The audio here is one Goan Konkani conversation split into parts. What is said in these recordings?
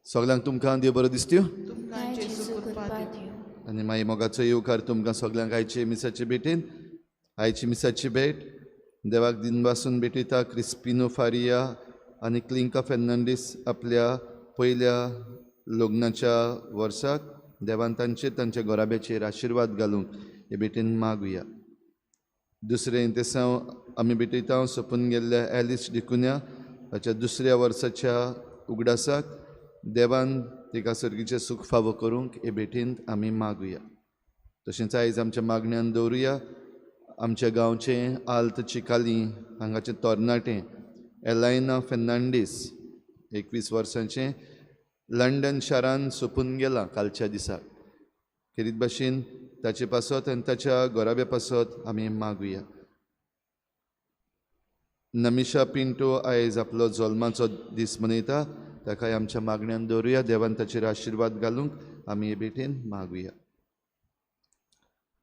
सगल्यांक तुमकां देव बरो दिसत्यो आनी मागीर मोगाचो येवकार तुमकां सगल्यांक आयचे मिसाचे भेटेन. आयची मिसाची भेट देवाक दिनवासून भेटयता क्रिस्पिनो फारिया आनी क्लिंका फेर्नांडीस आपल्या पयल्या लग्नाच्या वर्साक देवान तांचेर तांच्या घराब्याचेर आशिर्वाद घालूंक हे भेटेन मागुया. दुसरें तेसांव आमी भेटयता सोंपून गेल्ल्या एलिस डिकुन्या हाच्या दुसऱ्या वर्साच्या उगडासाक देवान तिका सर्गीचें सूख फावो करूंक हे भेटींत आमी मागुया. तशेंच आयज आमच्या मागण्यान दवरुया आमच्या गांवचें आल्त चिकाली हांगाचें तरणाटें एलायना फेर्नांडीस 21 वर्सांचें लंडन शारान सोंपून गेलां कालच्या दिसाक. खेरीत भाशेन ताचे पासत आनी ताच्या घराब्या पासत आमी मागुया. नमिशा पिंटो आयज आपलो जल्माचो दीस मनयता, ताकाय आमच्या मागण्यान दवरुया. देवान ताचेर आशिर्वाद घालूंक आमी हे भेटेन मागुया.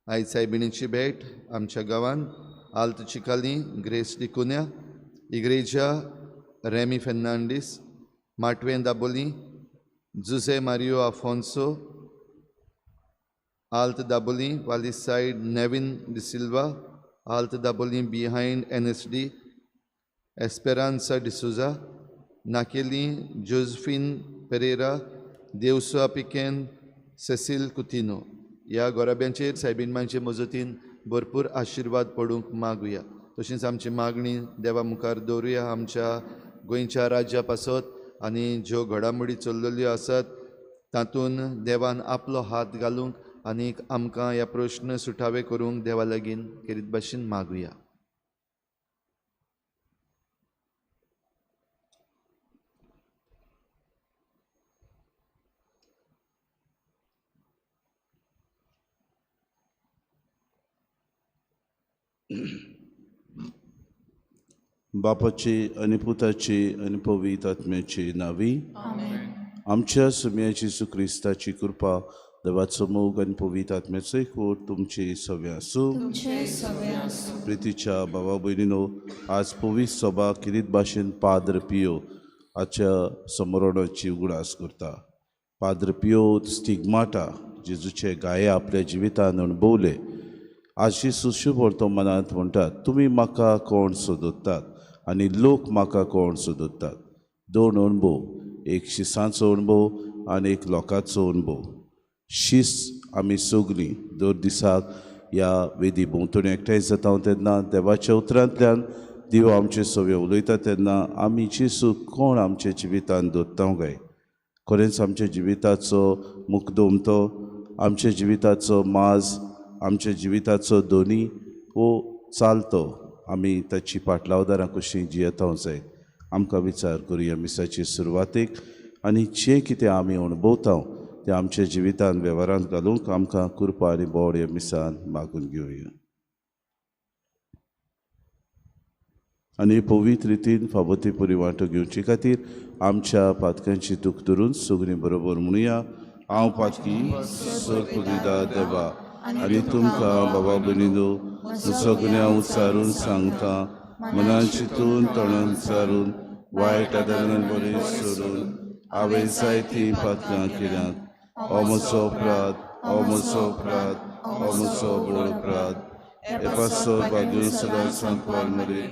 आयज सायबिणीची भेट आमच्या गांवान आल्त चिकाली ग्रेस डिकुन्या, इग्रेजा रेमी फेर्नांडीस, माटवें दाबोली, जुझे मारियो आफोन्सो, आल्त दाबोली वाली side Nevin D'Silva, Alto Dabolim behind NSD, Esperanza D'Souza, Naqueli Josephine Pereira, देवसुआ पिकेन, सेसील कुतिनो ह्या गोराब्यांचेर सायबीन मांचे मजतीन भरपूर आशिर्वाद पडूंक मागुया. तशींच आमची मागणी देवा मुखार दवरुया आमच्या गोंयच्या राज्या पासत आनी ज्यो घडामोडी चल्लेल्यो आसात तातूंत देवान आपलो हात घालूंक आनी आमकां ह्या प्रश्न सुटावे करूंक देवा लागीं खेरीत भाशेन मागुया. बापाची आनी पुताची आनी पवित्र आत्म्याची नावी. आमच्या सुम्याची जेजू क्रिस्ताची कृपा, देवाचो मोग आनी पवित्र आत्म्याचो एकवट तुमची सगळें आसूं. प्रितीच्या बाबा भयणीनो, आज पवित्र सभा किरीत भाशेन पाद्र पियो हाच्या समरणाची उगडास करता. पाद्र पियो स्टिग्माटा जेजूचे गाये आपल्या जिवितान अणभवले. आज जेजू शुभोर्तो मनांत म्हणटात, तुमी म्हाका कोण सोदतात आनी लोक म्हाका कोण सोदतात. दोन अणभव, एक शिसांचो अणभव आनी एक लोकांचो अणभव. शीस आमी सगलीं दर दिसाक ह्या वेदी भोंवतणी एकठांय जाता तेन्ना देवाच्या उतरांतल्यान देव आमचे सगळे उलयता तेन्ना आमी जेजू कोण आमच्या जिवितान दवरता काय? खरेंच आमच्या जिविताचो मुखदोम तो, आमच्या जिविताचो माज, आमच्या जिविताचो दोनी वो चालतो आमी ताची पाटलावदारां कशीं जियेता जाय. आमकां विचार करुया मिसाची सुरवातेक आनी जें कितें आमी अणभवता तें आमच्या जिवितान वेव्हारांत घालूंक आमकां कृपा आनी बोड ह्या मिसान मागून घेवया. आनी पवित्र रितीन फावो ती पुरी वांटो घेवचे खातीर आमच्या पातकांची दूख धरून सगळीं बरोबर म्हणुया. हांव पातकी सोरपुदिदा देवा आनी तुमकां बाबा भयणीनो सगळ्यां उच्चारून सांगता, मनान चिंतून तोंडान चारून वायट आदारान बरें सोडून हांवें जायतीं पातकां केल्यांत. हो म्हजो अपराध, हो म्हजो अपराध, हो म्हजो व्हड अपराध. हे पासत भाग्य सदां सांकवार मरे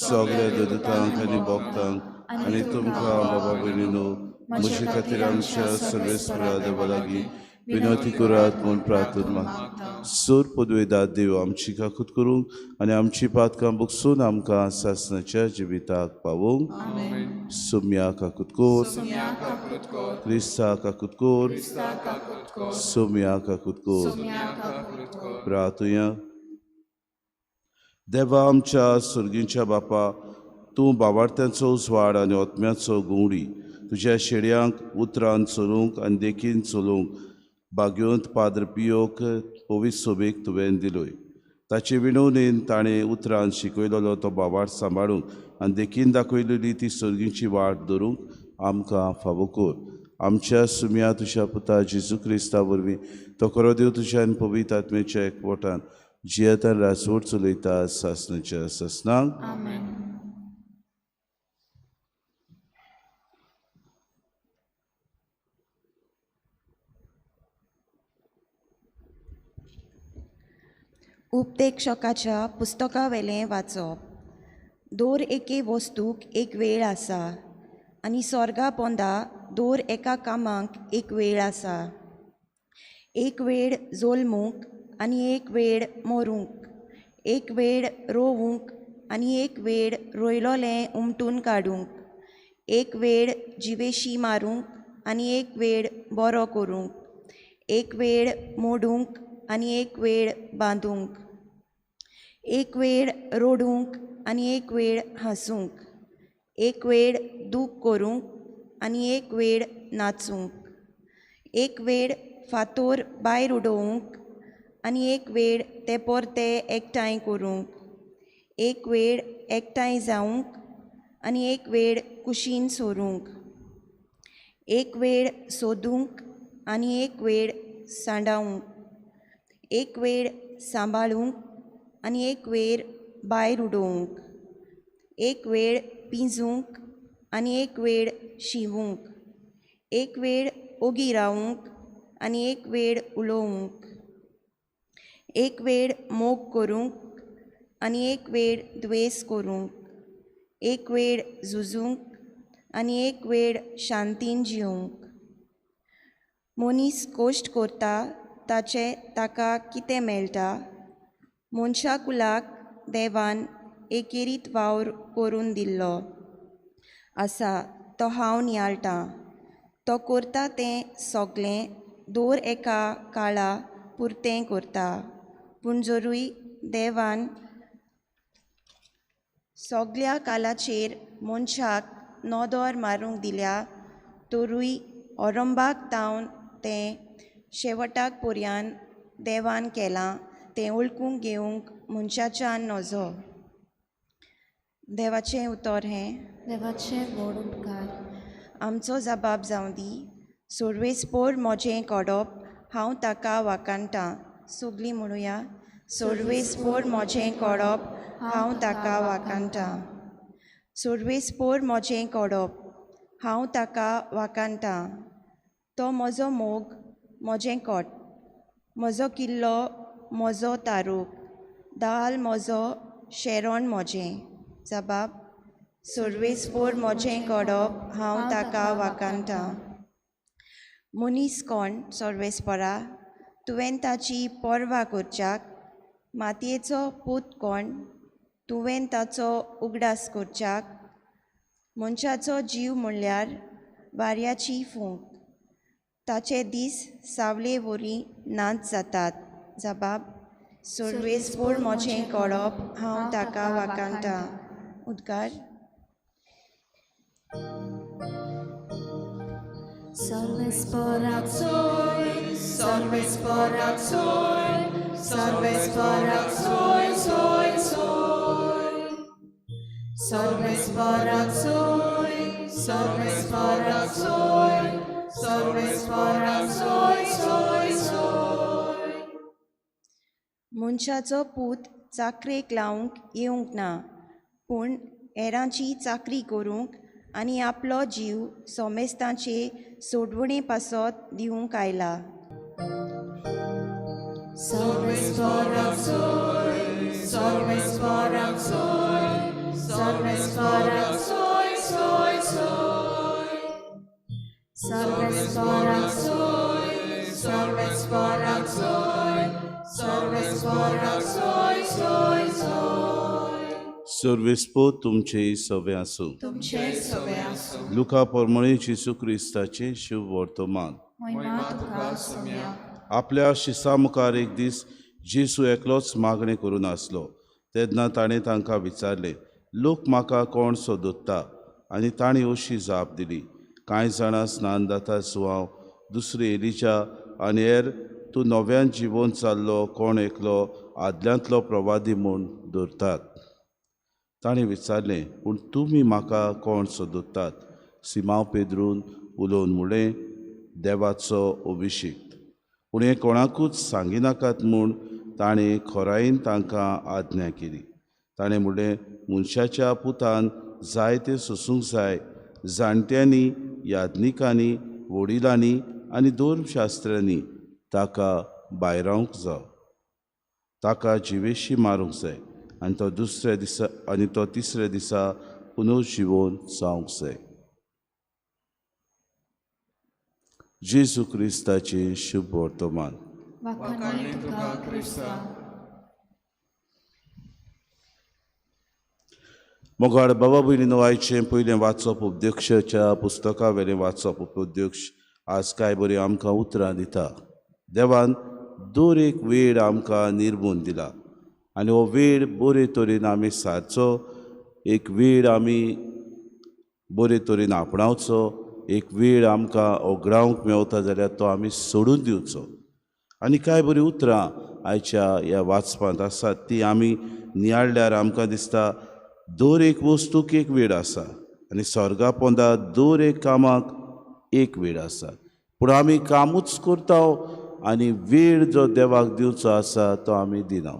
सगळ्या ददुतांक आनी भक्तांक आनी तुमकां बाबा भयणीनो म्हजे खातीर आमच्या सर्वेस्परा देवा लागीं विनवती करात म्हूण प्रार्थना मागता. सोर पदवेदार देव आमची काकूत करूंक आनी आमची पातकां बगसून आमकां सासणाच्या जिविताक पावोवंक. सोम्या काकूत कोर, क्रिस्ता काकूत कोर, सोम्या काकूत कोर. प्रार्थुया. देवा आमच्या सर्गीच्या बापा, तूं बावार्थ्यांचो उजवाड आनी ओत्म्याचो गुंवडी. तुज्या शेडयांक उतरान चलूंक आनी देखीन चलूंक बागयोंत पाद्र पियोक पवित्र सोबेक तुवें दिलोय. ताचे विनवणेन ताणें उतरान शिकयलेलो तो बावाट सांबाळूंक आनी देखीन दाखयलेली ती सर्गीची वाट धरूंक आमकां फावो कर. आमच्या सुम्या तुज्या पुता जेजू क्रिस्ता वरवीं तो खरो देव तुज्या आनी पवित्र आत्म्याच्या एकवटान जियेतान राजवट चलयता सासणाच्या सासणाक. उपदेशकाच्या पुस्तकावेलें वाचप. दर एके वस्तूक एक वेळ आसा आनी सोर्गा पोंदा दर एका कामाक एक वेळ आसा. एक वेळ जल्मूंक आनी एक वेळ मरूंक, एक वेळ रोवूंक आनी एक वेळ रोयलोलें उमटून काडूंक, एक वेळ जिवेशी मारूंक आनी एक वेळ बरो करूंक, एक वेळ मोडूंक आनी एक वेळ बांदूंक, एक वेळ रोडूंक आनी एक वेळ हांसूंक, एक वेळ दूख करूंक आनी एक वेळ नाचूंक, एक वेळ फातोर भायर उडोवंक आनी एक वेळ ते परते एकठांय करूंक, एक वेळ एकठांय जावंक आनी एक वेळ कुशीन सोरूंक, एक वेळ सोदूंक आनी एक वेळ सांडावंक, एक वेळ सांबाळूंक आनी एक वेळ भायर उडोवंक, एक वेळ पिंजूंक आनी एक वेळ शिवूंक, एक वेळ ओगी रावूंक आनी एक वेळ उलोवंक, एक वेळ मोग करूंक आनी एक वेळ द्वेस करूंक, एक वेळ झुजूंक आनी एक वेळ शांतीन जिवंक. मनीस कश्ट करता ताचें ताका कितें मेळटा? मनशा कुलाक देवान एकेरीत वावर करून दिल्लो आसा तो हांव नियाळटां. तो करता तें सगळें दर एका काळा पुरतें करता, पूण जरूय देवान सगळ्या कालाचेर मनशाक नदर मारूंक दिल्या तरूय औरंबाक तावन तें शेवटाक पर्यान देवान केलां तें वळखूंक घेवंक मनशाच्यान नजो. देवाचें उतर हें. देवाचें व्हड उपकार. आमचो जबाब जावं दी. सोर्वेस्पोर म्हजें कोडप हांव ताका वाखाणटां. सगळीं म्हणुया, सोर्वेस्पोर म्हजें कोडप हांव ताका वाखाणटां. सोर्वेस्पोर म्हजें कोडप हांव ताका वाखाणटां. तो म्हजो मोग, म्हजें कोट, म्हजो किल्लो, म्हजो तारूक, दाल म्हजो, शेरोण म्हजें. जबाब, सोर्वेस्पोर म्हजें कोडप हांव ताका वाखाणटां. मनीस कोण सोर्वेस्पोरा, तुवें ताची पर्वा करच्याक? मातयेचो पूत कोण, तुवें ताचो उगडास करच्याक? मनशाचो जीव म्हणल्यार वाऱ्याची फूंक, ताचे दीस सावले वरी नाच जातात. जबाब, सोर्वेस्पोर म्हजें कोडप हांव ताका वाखाणटां. उद्गार. Salves soy, salves para soy, salves para soy, soy, soy. Salves para soy, salves para soy, salves para soy, soy, soy. मनशाचो पूत चाकरेक लावंक येवंक ना, पूण हेरांची चाकरी करूंक आनी आपलो जीव सोमेस्तांचे सोडवणे पासत दिवंक आयला. Salves para soy, salves para soy, salves para soy, soy, soy. Salves para soy, salves para soy, salves para soy, soy, soy. सर्वेस्पो तुमचे सवे आसूं. तुमचे सवे आसूं. लुका परमळे जेजू क्रिस्ताचें शुभ वर्तमान. महिमा तुका सोम्या. आपल्या शिसा मुखार एक दीस जेजू एकलोच मागणें करून आसलो. तेन्ना ताणें तांकां विचारलें, लोक म्हाका कोण सोदता? आनी ताणें अशी जाप दिली, कांय जाणां स्नान दाता जुवांव, दुसरी एलिजा आनी हेर तूं नव्यान जिवन जाल्लो कोण एकलो आदल्यांतलो प्रवादी म्हूण धरतात. ताणें विचारलें, पूण तुमी म्हाका कोण सोदतात? सिमांव पेद्रून उलोवन म्हणलें, देवाचो अभिषेक. पूण हें कोणाकूच सांगिनाकात म्हूण ताणें खोरायेन तांकां आज्ञा केली. ताणें म्हणलें, मनशाच्या पुतान जायतें सोसूंक जाय, जाणट्यांनी, याज्ञिकांनी, वडिलांनी आनी धर्मशास्त्र्यांनी ताका भायरावंक जाय, ताका जिवेशी मारूंक जाय आनी तो दुसऱ्या दिसा आनी तो तिसऱ्या दिसा पुनर्जिवन जावंक जाय. जेजू क्रिस्ताचें शुभ वर्तमान. मोगाळ बाबा भयणीनो, आयचें पयलें वाचप उपदेशाच्या पुस्तका वेलें वाचप. उपदेश आज काय बरी आमकां उतरां दिता. देवान दर एक वेळ आमकां निर्मून दिला आनी हो वेळ बरे तरेन आमी सारचो, एक वेळ आमी बरे तरेन आपणावचो, एक वेळ आमकां ओगडावंक मेवता जाल्यार तो आमी सोडून दिवचो. आनी कांय बरीं उतरां आयच्या ह्या वाचपांत आसात ती आमी नियाळ्ळ्यार आमकां दिसता दर एक वस्तूक एक वेळ आसा आनी स्वर्गा पोंदा दर एक कामाक एक वेळ आसा. पूण आमी कामूच करता आनी वेळ जो देवाक दिवचो आसा तो आमी दिना.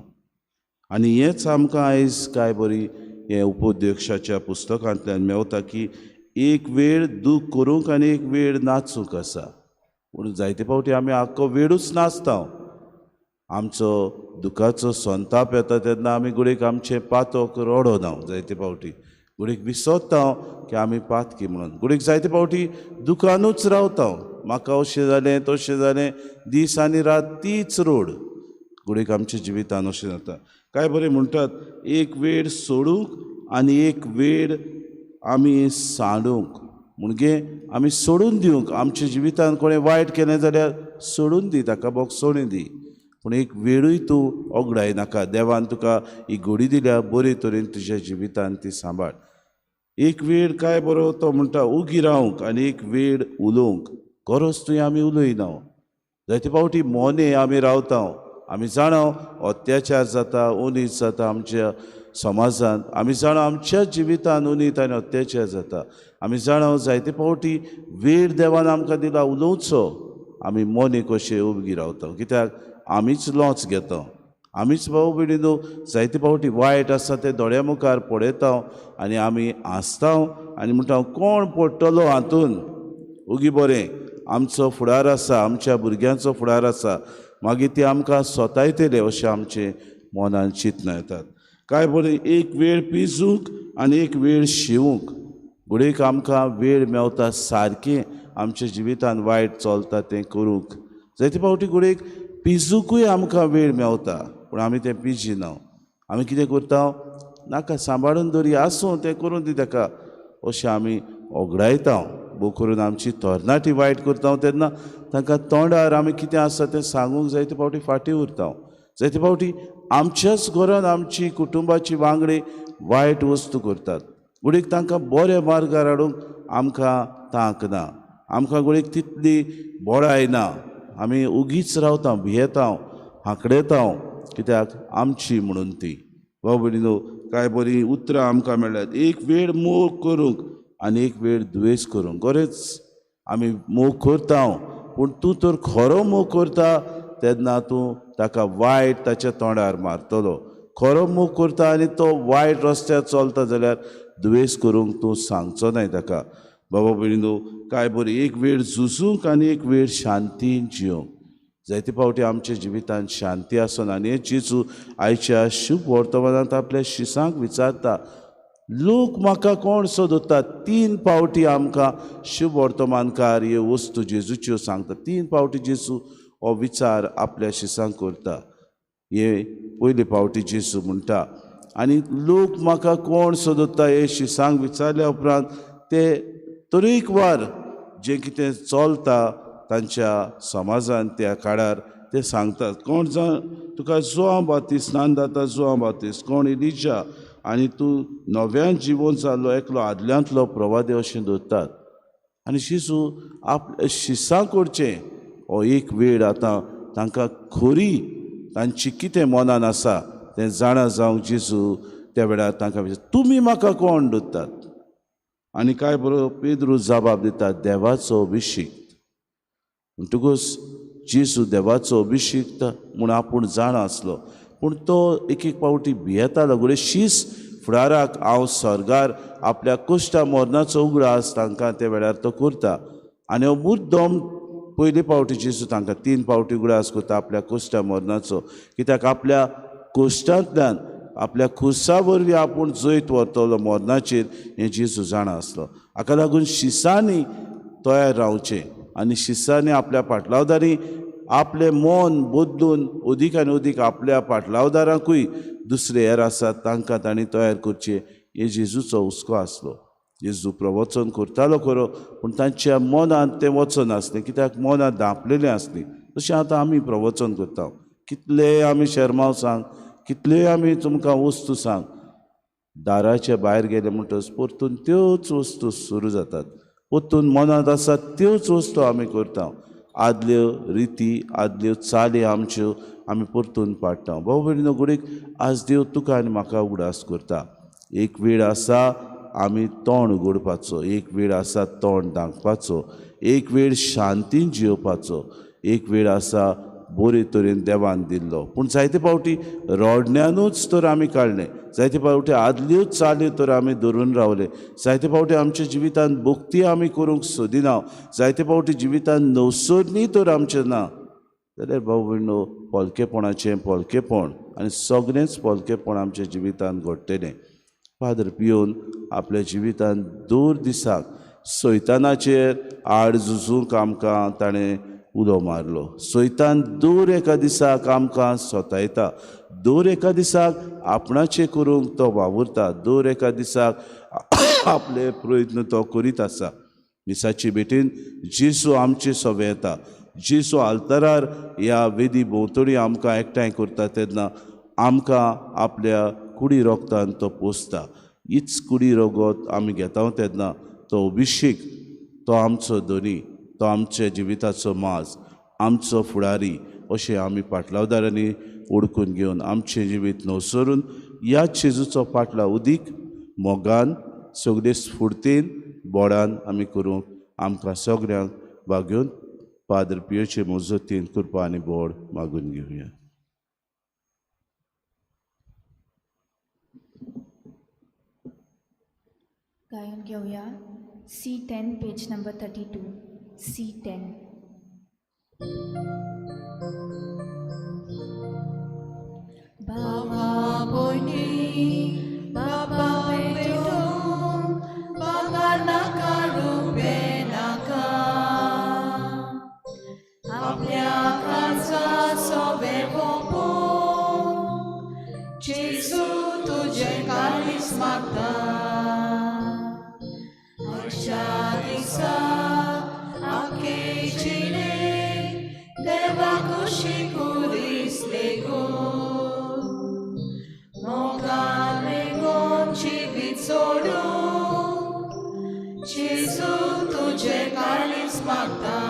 आनी हेंच आमकां आयज काय बरी हें उपदेशाच्या पुस्तकांतल्यान मेवता की एक वेळ दूख करूंक आनी एक वेळ नाचूंक आसा. पूण जायते फावटी आमी आख्खो वेळूच नाचता. आमचो दुखाचो संताप येता तेन्ना आमी घडयेक आमचें पातक रडोना, जायते फावटी घडयेक विसरता की आमी पातकी म्हणून, घडयेक जायते फावटी दुखानूच रावता, म्हाका अशें जालें तशें जालें, दीस आनी रात तीच रोड. घडयेक आमच्या जिवितान अशें जाता. काय बरें म्हणटात, एक वेळ सोडूंक आनी एक वेळ आमी सांडूंक, म्हणजे आमी सोडून दिवंक. आमच्या जिवितान कोणें वायट केलें जाल्यार सोडून दी, ताका बोगसोणी दी, पूण एक वेळूय तूं ओगडायनाका. देवान तुका ही घोडी दिल्या, बरे तरेन तुज्या जिवितान ती सांबाळ. एक वेळ काय बरो तो म्हणटा उगी रावंक आनी एक वेळ उलोवंक. गरज तुवें आमी उलयना. जायते फावटी मोने आमी रावता. आमी जाणा अत्याचार जाता, उनीच जाता आमच्या समाजांत, आमी जाणा आमच्या जिवितान उनीत आनी अत्याचार जाता. आमी जाणा जायते फावटी वेळ देवान आमकां दिला उलोवचो, आमी मोने कशे उबगी रावता. कित्याक आमीच लॉच घेता, आमीच भाव भयणीनो जायते फावटी वायट आसा तें दोळ्या मुखार पळयता आनी आमी हांसता आनी म्हणटा कोण पडटलो हातून, उगी बरें आमचो फुडार आसा, आमच्या भुरग्यांचो फुडार आसा, मागीर ती आमकां सोतायतले अशें आमचें मनान चिंतना येतात. काय बरें एक वेळ पिजूंक आनी एक वेळ शिवूंक. घडयेक आमकां वेळ मेवता सारकें आमच्या जिवितान वायट चलता तें करूंक. जायते फावटी घडयेक पिजूंकूय आमकां वेळ मेवता, पूण आमी तें पिजिना. आमी कितें करता, नाका सांबाळून दवरी, आसूं तें करून दी ताका, अशें आमी ओगडायता. भोव करून आमची तरणाटी वायट करता तेन्ना तांकां तोंडार आमी कितें आसा तें सांगूंक जायते फावटी फाटीं उरता. जायते फावटी आमच्याच घरान आमची कुटुंबाची वांगडी वायट वस्तू करतात. घडयेक तांकां बऱ्या मार्गार हाडूंक आमकां तांक ना, आमकां घडयेक तितली बळाय ना, आमी उगीच रावता, भियेता, हांकडेता, कित्याक आमची म्हणून ती. भाव भयणीनो, कांय बरीं उतरां आमकां मेळ्ळ्यात, एक वेळ मोग करूंक आनी एक वेळ दुवेस करूंक. गरज आमी मोग करता, पूण तूं तर खरो मोग करता तेन्ना तूं ताका वायट ताच्या तोंडार मारतलो. खरो मोग करता आनी तो वायट रस्त्यार चलता जाल्यार दुवेस करूंक तूं सांगचो नाय ताका. बाबा भयणीनो, काय बरी एक वेळ झुजूंक आनी एक वेळ शांतीन जियोंक. जायते फावटी आमच्या जिवितान शांती आसना आनी हें जेजू आयच्या शुभ वर्तमानांत आपल्या शिसांक विचारता, लोक म्हाका कोण सोदता? 3 फावटी आमकां शुभ वर्तमानकार ह्यो वस्तू जेजूच्यो सांगता. 3 फावटी जेजू हो विचार आपल्या शिसांक करता. हे पयले फावटी जेजू म्हणटा आनी लोक म्हाका कोण सोदता हे शिसांक विचारल्या उपरांत ते तरेकवार जें कितें चलता तांच्या समाजान त्या काळार ते सांगतात. कोण जाण तुका जुआंव बातीस, स्नान जाता जुआंव बातीस, कोण इलिजा, आनी तूं नव्यान जिवन जाल्लो एकलो आदल्यांतलो प्रवादी अशें धरतात. आनी जेजू आपल्या शिसां करचें हो एक वेळ आतां तांकां खरी तांची कितें मनान आसा तें जाणा जावंक जेजू त्या वेळार तांकां विचारता, तुमी म्हाका कोण धरतात? आनी काय बरो पेद्रू जबाब दिता, देवाचो अभिषिक्त. म्हणटकूच जेजू देवाचो अभिषिक्त म्हूण आपूण जाणा आसलो, पूण तो एक एक पावटी भियेतालो. घडये शीस फुडाराक हांव स्वर्गार आपल्या कुश्टा मरणाचो उगडास तांकां त्या वेळार तो करता. आनी हो मुद्दम पयले पावटी जेजू तांकां 3 पावटी उगडास करता आपल्या कुश्टा मरणाचो, कित्याक आपल्या कुश्टांतल्यान आपल्या खुर्सा वरवीं आपूण जैत व्हरतलो मरणाचेर हें जेजू जाणा आसलो. हाका लागून शिसांनी तयार रावचें आनी शिसांनी आपल्या पाटलावदारी आपलें मन बदलून अदीक आनी अदीक आपल्या पाटलावदारांकूय दुसरे हेर आसात तांकां तांणी तयार करचें हे जेजूचो हुस्को आसलो. जेजू प्रवचन करतालो खरो, पूण तांच्या मनांत तें वचनासलें, कित्याक मनांत धांपलेलें आसलीं. तशें आतां आमी प्रवचन करता, कितलें आमी शेरमांव सांग, कितल्योय आमी तुमकां वस्तू सांग, दाराच्या भायर गेले म्हणटकच परतून त्योच वस्तू सुरू जातात, परतून मनांत आसात त्योच वस्तू आमी करता. आदल्यो रिती आदल्यो चाली आमच्यो आमी परतून पाडटा. भाव भयणीनो, घडयेक आज देव तुका आनी म्हाका उगडास करता. एक वेळ आसा आमी तोंड उगडपाचो, एक वेळ आसा तोंड धांकपाचो, एक वेळ शांतीन जियोवपाचो, एक वेळ आसा बरे तरेन देवान दिल्लो. पूण जायते पावटी रडण्यानूच तर आमी काडलें, जायते पावटी आदल्योच चाल्यो तर आमी धरून रावले, जायते पावटी आमच्या जिवितान भक्ती आमी करूंक सोदिना, जायते पावटी जिवितान नवसरणी तर आमचें ना. जाल्यार भाव भयणो, पोलकेपणाचें पोलकेपण आनी सगळेंच पोलकेपण आमच्या जिवितान घडटलें. फादर पियोन आपल्या जिवितान दर दिसाक सैतानाचेर आड झुजूंक आमकां ताणें उलो मारलो. सैतान दर एका दिसाक आमकां सतायता, दर एका दिसाक आपणाचें करूंक तो वावुरता, दर एका दिसाक आपले प्रयत्न तो करीत आसा. मिसाचे भेटीन जेजू आमचे सवे येता, जेजू आल्तरार ह्या वेदी भोंवतणी आमकां एकठांय करता तेन्ना आमकां आपल्या कुडी रोगतान तो पोसता. हीच कुडी रोगत आमी घेता तेन्ना तो अभिषेक, तो आमचो धनी, तो आमच्या जिविताचो माज, आमचो फुडारी अशें आमी पाटलावदारांनी ओडकून घेवन आमचें जिवीत नवसरून ह्या जेजूचो पाटलाव उदीक मोगान सगळे स्फुर्तीन बोडान आमी करूंक आमकां सगळ्यांक बागेवन पाद्र पियोचे मजतीन कृपा आनी बोड मागून घेवया. गायन घेवया C10 page number 32. C10. Baba Boni, Baba Beto, Baba Naka Rupe Naka, Aplia Kansa Sobe Popo, Jesu Tuje Kalis Mata, Arsha Disa, Deva kushikuris lego, moga legon chivitsolu, Jesu tuje kalis mata,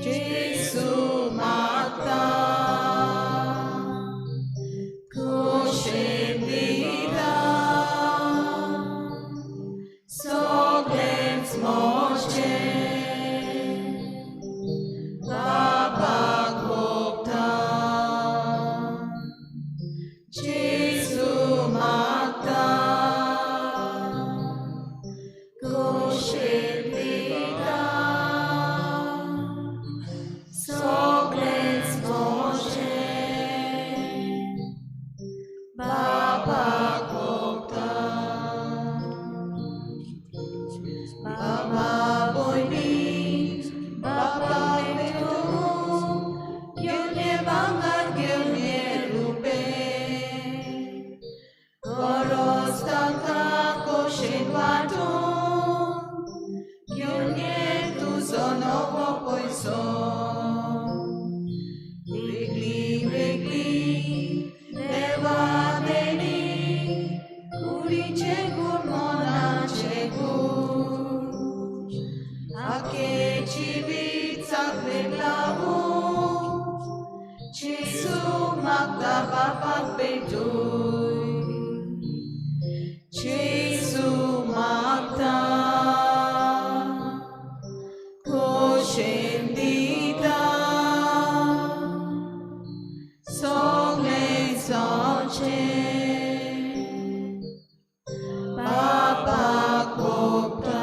Jesu mata, kushindita, soglens moche. जिवीत साकवेक लावूं जेजू मागता बापाक भेटूय जेजू मागता खोशेन दिता सगळें जावचें बापाक भोगता.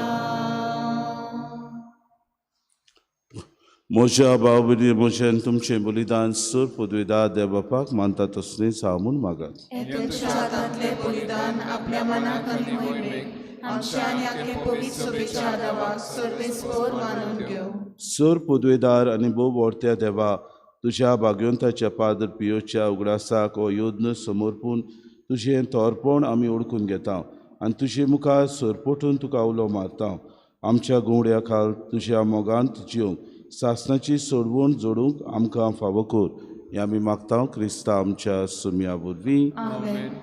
म्हज्या भाव-भयणी म्हजें तुमचें बलिदान सर पदवेदार देव बापाक मानता तसलेंच हांव म्हूण मागात. तुमच्या हातांतलें बलिदान आपल्या मनाक आनी मोहिमेक आमच्या आनी आख्खे पवित्र सभेच्या देवाक सर्वेस्पर मानून घेवं. सर पदवेदार आनी भोव व्हडत्या देवा, तुज्या भाग्यवंताच्या पाद्र पियोच्या उगडासाक हो यज्ञ समर्पून तुजें तोरपण आमी ओळखून घेता आनी तुजे मुखार सरपटून तुका उलो मारता. आमच्या गुंवड्या खाल तुज्या मोगांत जिवंक सासणाची सोडवण जोडूंक आमकां फावो कर, हें आमी मागता क्रिस्ता आमच्या सुम्या वरवीं. आमेन.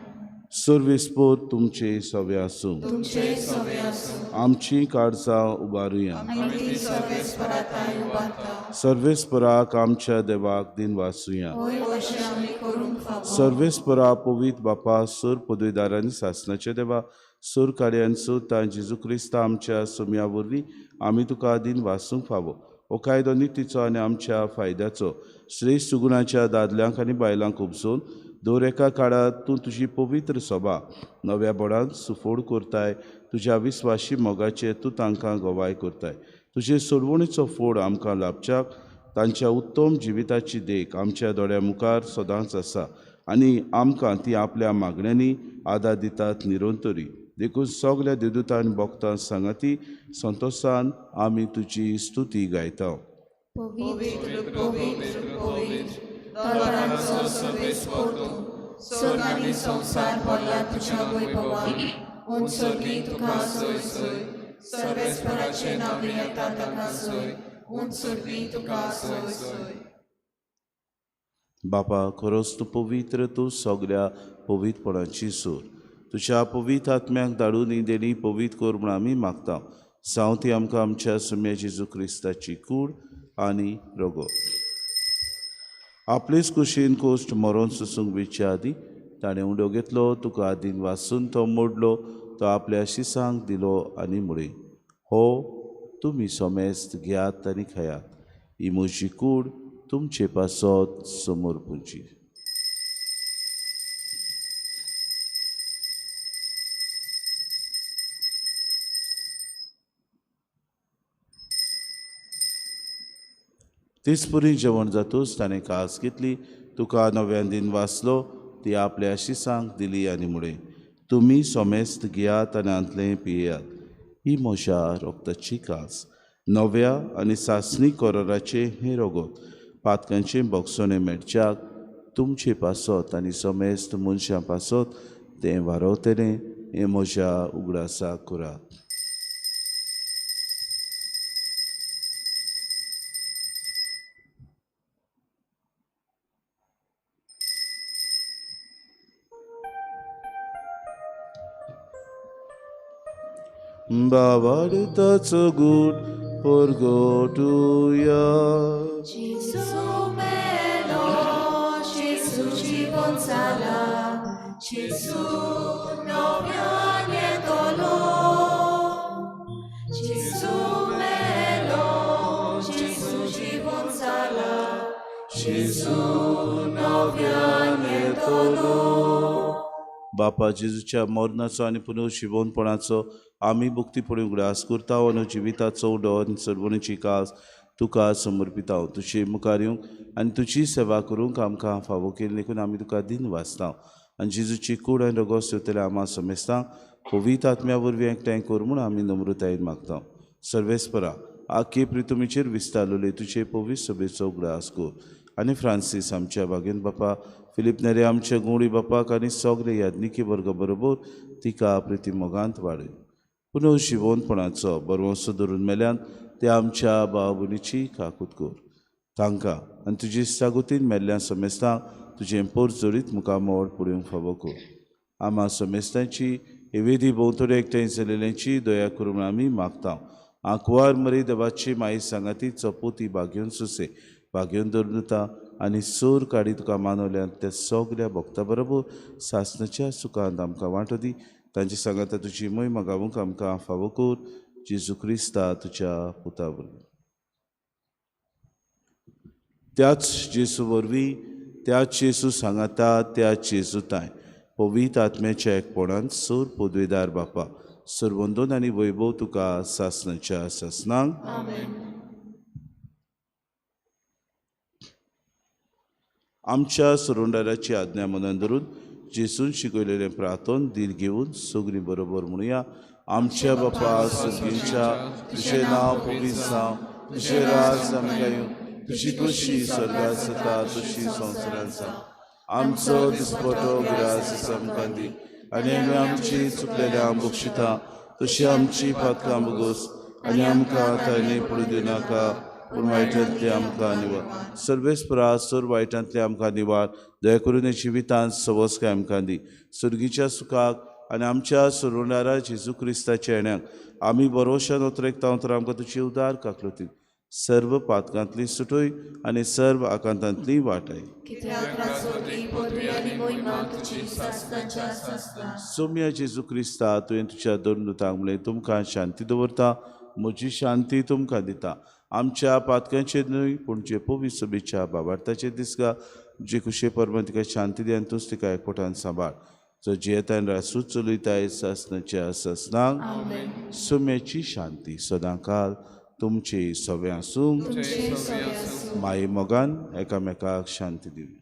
सर्वेस्पर तुमचे सवे आसूं. तुमचे सवे आसूं. आमची काळजां उबारुया. आमी ती सर्वेस्परा थांय उबारता. सर्वेस्पराक आमच्या देवाक दिन वासुया. होय अशें आमी करूंक फावो. सर्वेस्परा पवित्र बापा सर पदवेदार आनी सासणाच्या देवा सर कार्यान सोदता जेजू क्रिस्ता आमच्या सुम्या वरवीं आमी तुका दिन वासूंक फावो. हो कायदो नितीचो आनी आमच्या फायद्याचो श्रेश्ठ सुगुणाच्या दादल्यांक आनी बायलांक उपसून दर एका काळार तूं तुजी पवित्र सभा नव्या बोडान सुफोड करताय. तुज्या विस्वाशी मोगाचे तूं तांकां गवाय करताय. तुजे सोडवणीचो फोड आमकां लाभच्याक तांच्या उत्तम जिविताची देख आमच्या दोळ्या मुखार सदांच आसा आनी आमकां ती आपल्या मागण्यांनी आदार दितात निरंतरी. देखून सगल्या देदुतान भोगतां सांगाती संतोशान आमी तुजी स्तुती गायता. पवित्र पवित्र पवित्र तलवारांचो सर्वेस्पर तूं, स्वर्ग आनी संवसार भरला तुज्या वैभवान. उंच सर्गी तुका सोय सोय, सर्वेस्पराचे नांव येता ताका सोय, उंच सर्गी तुका सोय सोय. बापा खरोच तूं पवित्र, तूं सगल्या पवित्रपणाची सूर. तुज्या पवित्र आत्म्याक धाडून ही देणी पवित्र कर म्हूण आमी मागता. जावं ती आमकां आमच्या सुम्या जेजू क्रिस्ताची कूड आनी रोगो. आपलेच कुशीन कोश्ट मरोन सोसूंक वेच्या आदीं ताणें उंडो घेतलो, तुका आदीन वासून तो मोडलो, तो आपल्या शिसांक दिलो आनी म्हळें, हो तुमी सोमेस्त घेयात आनी खायात, ही म्हजी कूड तुमचे पासत समर्पूची. तेच परी जेवण जातूच ताणें कास घेतली, तुका नव्यान दिन वाचलो, ती आपल्या शिसांक दिली आनी म्हळें, तुमी सोमेस्त घेयात आनी हांतलें पियेयात, ही म्हज्या रोगताची कास, नव्या आनी सासणी कोराराचें हें रोगोत, पातकांचें भोगसणें मेळच्याक तुमचे पासत आनी समेस्त मनशां पासत तें वारवतलें, हें म्हज्या उगडासाक करात. बाबाडताचो गूट परगटुया. जेजू मेलो, जेजू जिवन जाला, जेजू नव्यान येतलो. जेजू मेलो, जेजू जिवन जाला, जेजू नव्यान येतलो. बापा जेजूच्या मरणाचो आनी पुनर्जिवनपणाचो आमी भक्तीपणी उगडास करता आनी जिविताचो उडो आनी सर्वणीची कास तुका समर्पिता. तुजे मुखार येवंक आनी तुजी सेवा करूंक आमकां फावो केली देखून आमी तुका दिन वाचता. आनी जेजूची कूड आनी रोगोस येतले आमा समेस्तां पवित्र आत्म्या वरवीं एकठांय कर म्हूण आमी नम्रतायेन मागता. सर्वेस्परा आखे प्रितुमीचेर विस्तारलेले तुजे पवित्र सभेचो उगडास कर आनी फ्रांसीस आमच्या बागेन बापा, फिलीप नेरे आमच्या गुंवडी बापाक आनी सगळे याज्ञिकी वर्ग बरोबर तिका प्रिती मोगांत वाडय. पुनर्जिवनपणाचो बरवंसो धरून मेल्यान ते आमच्या भाव भयणीची काकूत कर. तांकां आनी तुजी सागोतीन मेल्ल्या समेस्तांक तुजें पोर जोडीत मुखामोड पळोवंक फावो कर. आमा समेस्तांची हे वेदी भोंवतणी एकठांय जाल्ल्यांची दया करूं म्हूण आमी मागता. आंकवार मरी देवाची माई सांगाती चपोती बागेवन सुसे बागेवन दवरता आनी सोर काडी तुका मानवल्यान त्या सगल्या भक्ता बरोबर सासणाच्या सुखांत आमकां वांटो दी. तांचे सांगाता तुजी मोहिमा गावूंक आमकां फावो कर जेजू क्रिस्ता तुज्या पुता वरवीं. त्याच जेजू वरवीं, त्याच जेजू सांगाता, त्याच जेजू ताय पवित्र आत्म्याच्या एकपणान सोर पदवेदार बापा सर्वंदन आनी वैभव तुका सासणाच्या सासणांक. आमच्या सरोंडाराची आज्ञा मनान धरून जेजून शिकयलेलें प्रार्थन धीर घेवन सगळीं बरोबर म्हणुया. आमच्या बापा सर्गींच्या, तुजें नांव पवित्र जावं, तुजें राज आमकां येवं, तुजी खोशी स्वर्गांत जाता तशी संवसारांत जावं. आमचो दिसपटो ग्रास आमकां दी आनी आमी आमची चुकलेल्या बक्षिता तशी आमची पातकां भोगोस आनी आमकां तांणी पडूं दिनाका पूण वायटांतले आमकां निवार. सर्वेस्परा सोर वायटांतले आमकां निवार. दया करून जिवितांत सवसकाय आमकां दी. सर्गीच्या सुखाक आनी आमच्या सोडवणारा जेजू क्रिस्ताच्या येण्याक आमी बरोवशान उतरेकता तर आमकां तुजी उदार काकलती सर्व पातकांतली सुटोय आनी सर्व आकांतांतली वाटाय. सोम्या जेजू क्रिस्ता, तुवें तुज्या दोन दुतांक म्हणलें तुमकां शांती दवरता, म्हजी शांती तुमकां दिता. आमच्या पातकांचेर न्हय पूण जे पवित्र सभेच्या बाबार्थाचेर दिसगा जे खुशे परमा तिका शांती दी आनी तूंच तिका एकवटान सांबाळ. जो जियेतान रासूच चलयताय सासणाच्या सासणाक. सोम्याची शांती सदांकाल तुमचे सगळे आसूं. माये मोगान एकामेकाक शांती दिवया.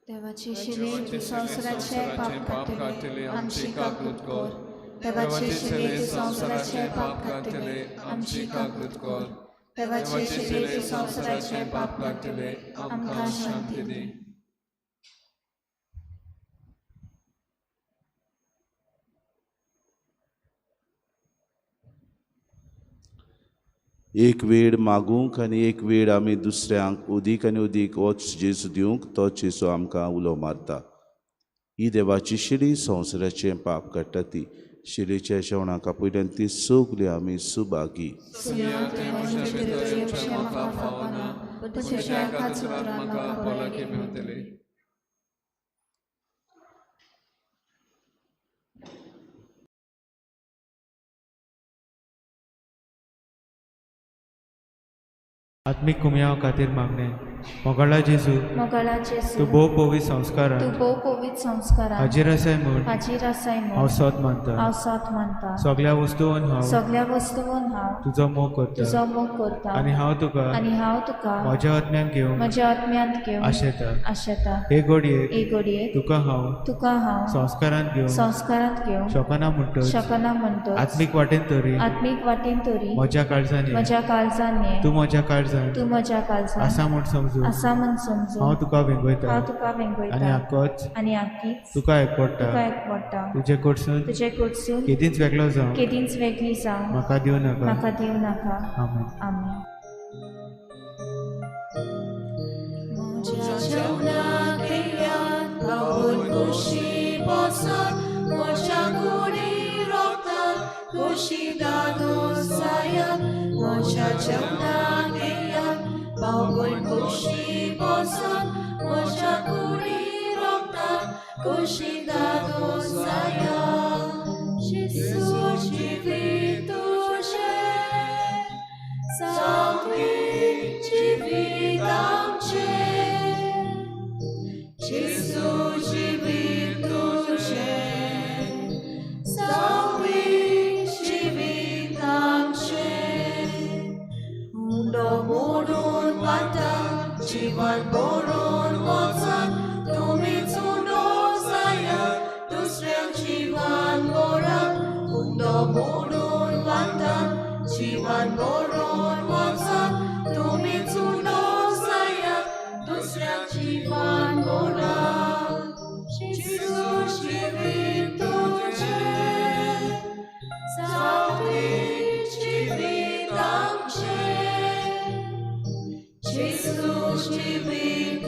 देवाचे शिले तूं संवसाराचें पाप काडटले आमची काकूत कर. देवाचे शिले तूं संवसाराचें पाप काडटले आमची काकूत कर. देवाचे शिले तूं संवसाराचें पाप काडटले आमकां शांती दी. एक वेळ मागूंक आनी एक वेळ आमी दुसऱ्यांक उदीक आनी उदीक होच जेजू दिवंक तो जेजू आमकां उलो मारता. ही देवाची शिडी संवसाराचें पाप काडटा ती शिडीच्या जेवणाक आपयल्यान ती सगळी आमी सुभागी. आत्मीक कुमयाव खातीर मागणें. मोगाळा जेजू, तूं भोव पवित्र संस्कारान हाजीर आसाय म्हूण हांव सत मानता. सगळ्या वस्तून हांव तुजो मोग करता आनी हांव तुका म्हज्या आत्म्यांत घेवन आशेता. हे घडयेक तुका हांव संस्कारांत घेवंक शकना म्हणटच आत्मीक वाटेन तरी म्हज्या काळजान ये, तूं म्हज्या काळजान आसा म्हूण समजू हांव तुका वेंगयता आनी आकीच तुका एकवटा. तुजे कडसून केदींच वेगळो जावं म्हाका दिवं नाका. आमेन. आमेन. बाबूल खुशी बसन म्हज्या कुडी रोगतात खुशी दादो साया. जेजू जिवीत तुजें सावळी जिवीत आमचें. जेजू जिवीत तुजें सावळी जिवीत आमचें. उंडो मोडून वाटा जीवन बरोवन वचात तुमीच उंडो जायात दुसऱ्यांक जीवन बरात. उंडो मोडून वाटात जीवन बरोवन वचात तुमीच उंडो जायात दुसऱ्यांक जीवन बरात. जेजू जिवीत तुजें सावळी जिवीत आमचें. जेजू जिवीत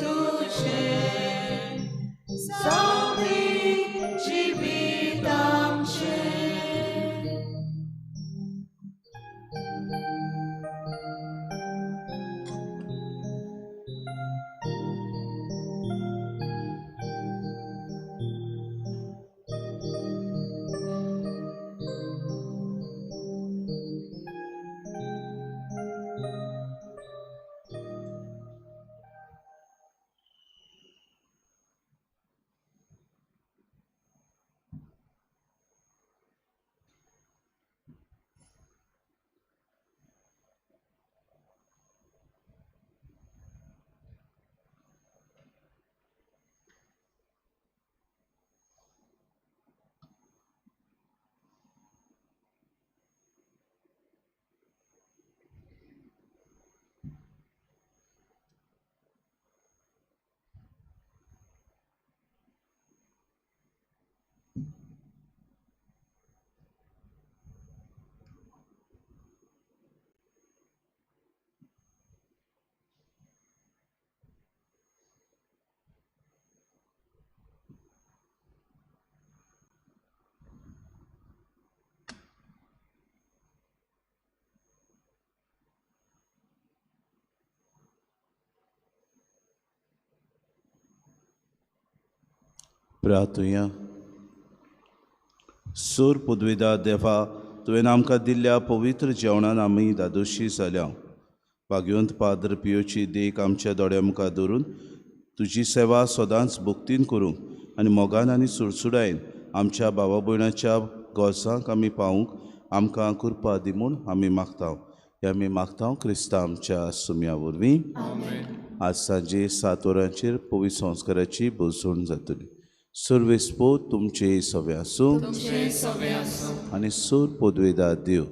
प्रार्थुया. सूर पुदविदा देवा, तुवें आमकां दिल्ल्या पवित्र जेवणान आमी दादोशी जाल्या. भाग्यवंत पाद्र पियोची देख आमच्या दोळ्या मुखार धरून तुजी सेवा सदांच भक्तीन करूंक आनी मोगान आनी सुडसुडायेन आमच्या भावा भयणाच्या गरजांक आमी पावूंक आमकां कृपा दी म्हूण आमी मागता. हे आमी मागता क्रिस्ता आमच्या सुम्या वरवीं. आज सांजे 7 वरांचेर पवित्र संस्काराची भरसण जातली. सर्वेस्पोत तुमचे सवे आसूं आनी सूर पदवेदा देव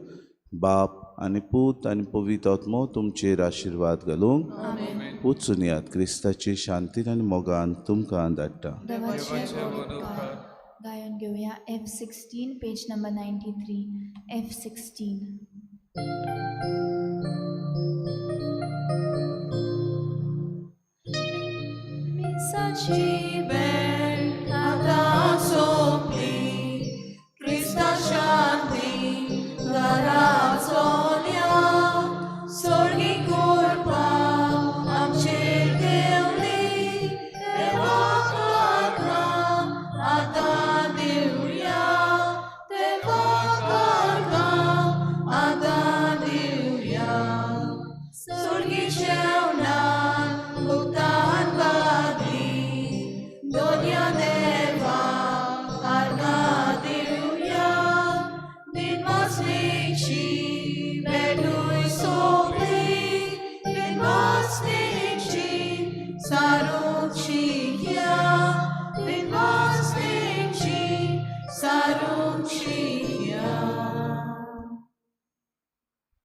बाप आनी पूत आनी पवित्र आत्मो तुमचेर आशिर्वाद घालूंक वचून यात. क्रिस्ताची शांतीन आनी मोगान तुमकां धाडटा. गायन घेवया F16 page number 93 F16. मिसाची भेट आतां सोंपली, क्रिस्ता शांती घरा चोल्या, स्वर्गी कृपा आमचेर देंवली, देवाक आर्गां आतां दिवया, देवाक आर्गां आतां दिवया. स्वर्गी जेवणान भुगतान बादली, दोनया देवा आर्गां दिवया, दिनवासणेची